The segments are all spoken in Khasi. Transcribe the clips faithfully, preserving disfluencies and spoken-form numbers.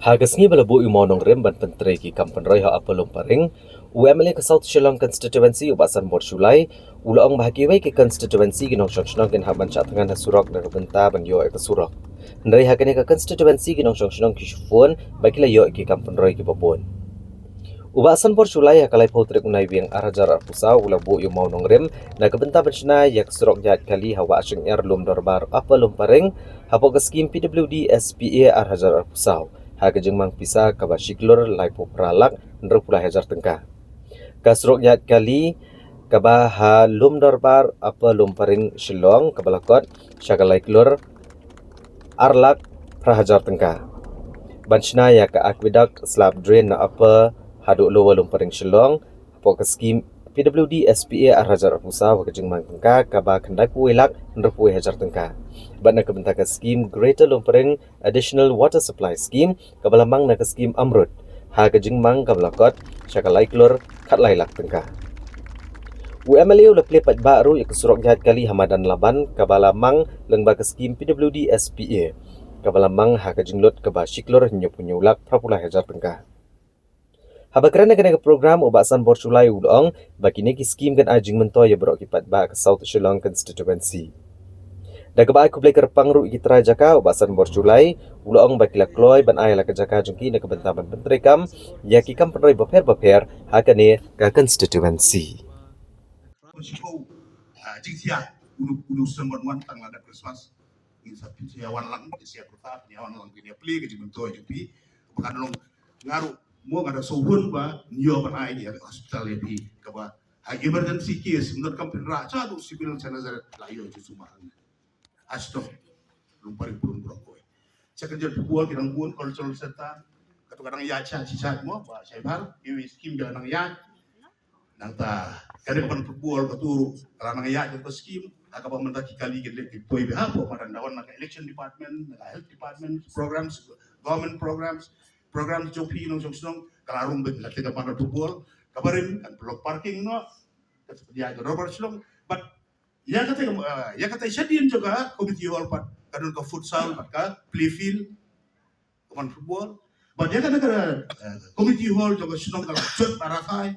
Ha ka sngi ba la buh ïa u mawnongrim ban pyntrei ki kam pynroi ha Upper Lumparing, u M L A ka South Shillong Constituency u Bah Sanbor Shullai u la ong ba ha kiwei ki constituency ki nongshong shnong kin hap ban shah thngan ha surok na ka bynta ban ïoh ïa ka surok. Hynrei ha kane ka constituency ki nongshong shnong ki shu phone ba ki la ïoh ïa ki kam pynroi kiba bun. U Bah Sanbor Shullai ha ka laiphew tarik u Naiwieng ar hajar arphew saw u la buh ïa u mawnongrim na ka bynta ban shna ïa ka surok ïaid kali ha Wahsyngiar Lumdorbar Upper Lumparing hapoh ka skim P W D S P A ar hajar arphew saw ha ka jingmang pisa kaba shi klur laiphew phra lak hynriewphew lai hajar tyngka. Ka surok ïaid kali kaba ha Lumdorbar Upper Lumparing Shillong kaba la kot sha ka lai klur ar lak phra hajar tyngka. Ban shna ïa ka aqueduct slab drain na Upper haduh Lower Lumparing Shillong hapoh ka skim P W D S P A ar hajar arphew saw ha ka jingmang tyngka kaba khyndaiphew wei lak hynriewphew wei hajar tyngka. Bad na ka bynta ka skim Greater Lumparing Additional Water Supply Scheme kaba la mang na ka skim AMRUT ha ka jingmang kaba la kot sha ka lai klur khatlai lak tyngka. U M L A u la plie paidbah ruh ïa ka surok ïaid kali ha madan Laban kaba la mang lyngba ka skim P W D S P A kaba la mang ha ka jinglut kaba shi klur hynñiewphew hynñiew lak phraphew lai hajar tyngka. Haba kren ha kane ka program u Bah Sanbor Shullai u la ong ba kine ki skim kan ai jingmyntoi ïa baroh ki paidbah ka South Shillong Constituency. Da kaba ai khublei kyrpang ruh ïa ki trai jaka u Bah Sanbor Shullai u la ong ba ki la kloi ban ai la ka jaka jong ki na ka bynta ban pyntreikam ïa ki kam pynroi bapher bapher ha kane ka constituency. Shiphew, ah, jingthiah, unu, unu snem ban wan tang lada Christmas. Ngin sa pynshai wan lang, pynshai kurta, pynshai wan lang, pynshai plie ka jingmyntoi jong phi. Ba kan long nga ruh mo nga da sngewhun ba ngi ïoh ban ai ïa ka hospital ïa phi kaba ha emergency case, mynta kam pynrah cha du civil cha Nazareth la ïoh jingsuba. Astok. Lumparing pun pun koi. Cha ka jot football ki dang bun cultural center. Ka tu ka dang ïa cha chi cha mo ba shai bhar. Iwi skim ka dang ïa. Nangta ka dei ban football ka tu ruh ka dang ïa ka skim. Ha kaba mynta ki kali ki leh ki poi biha po madan dawan na ka election department, na ka health department, programs, government programs, programs jong phi nongshong shnong ka la rung bit la te ka ban football. Ka barim kan block parking noh. Ka tu ïa ka rubber shlong. But ïa kata, eh, ïa kata shadien jong ka community hall pat ka don ka futsal pat ka play field ka ban football. But ïa kata ka, eh, community hall jong ka shnong ka la jot na Rakhai.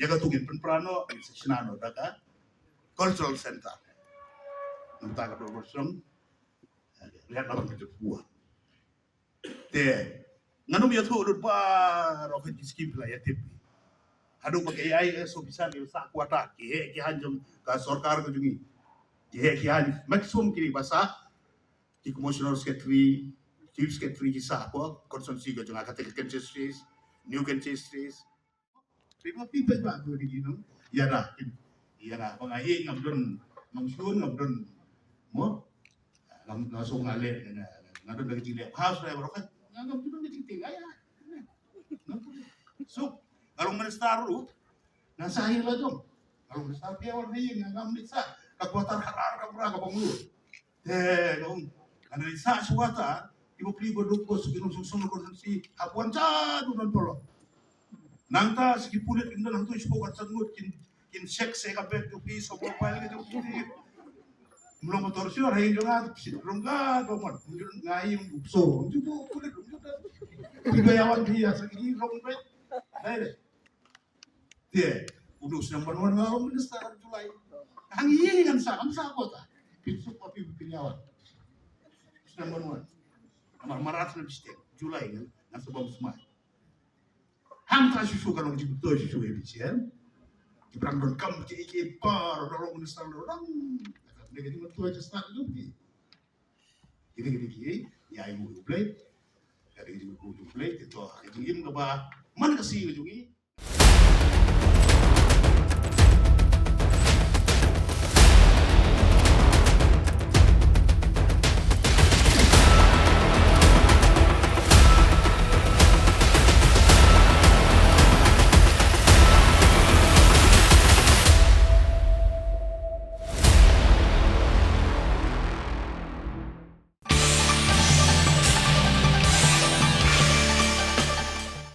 Ïa ka tu ngin pynpra noh, ngin sa shna noh da ka cultural center. Nangta ka don ka shnong. Ïa ka ban ka jot buah. Te ngan ym ïathuh lut baroh ki skim phi la ïa tip. Haduh ba ka A I S officer ki sah quarter, ki heh ki hain jong ka sorkar ka jong ngi. Ki heh ki hain maximum ki ba sah, ki commissioner secretary, chief secretary ki sah ko constituency ka jong nga, ka te ka Kynshais East, New Kynshais East. Phi ba phi phi ba tu di nong. Ïa da. Ïa da. Ba nga hi ngam don nongshun, ngam don mo. Ngam, ngam song nga leh, nga, nga don da ka jingleh. House driver kan. Ngam, ngam don da ka jingting. Ïa. So, ka long minister ruh nga sa hi la jong. Ka long minister phi wan hi nga, ngam ni sa. Ka quarter ka ra ka ra ka bang lu. Te ka ong, ngan ri sa shuwa ta, ki ba pli ba duk ko suki nong song song ko si, hap wan cha du non polo. Nangta suki pulit kin don hangtu shuwa kan sang ngut kin, kin check se ka bag tu pi so mobile ke tu pi. Mlo motor shuwa hai jong at si rong ga ko mon. Ngai yung so, yung pulit yung ta. Pi ba yawan pi ya suki rong be. Hai de. Te, unu snem ban wan nga minister July. Hang ïa ngan sa, ngan sa kota. Pin suk pa pin pin yawan. Snem ban wan. Amar marat na biste, July ngan, ngan sa bam smai. Hang ta shu shu ka long jingto shu shu A B C M. Ki brang don kam ki ki par don long minister don. Dei ka jingto jingstad jong ki. Kine ki dei ki ïa ïa u Blei. Ka dei jingim u Blei, te to ka jingim kaba man ka sngi ka jong ngi.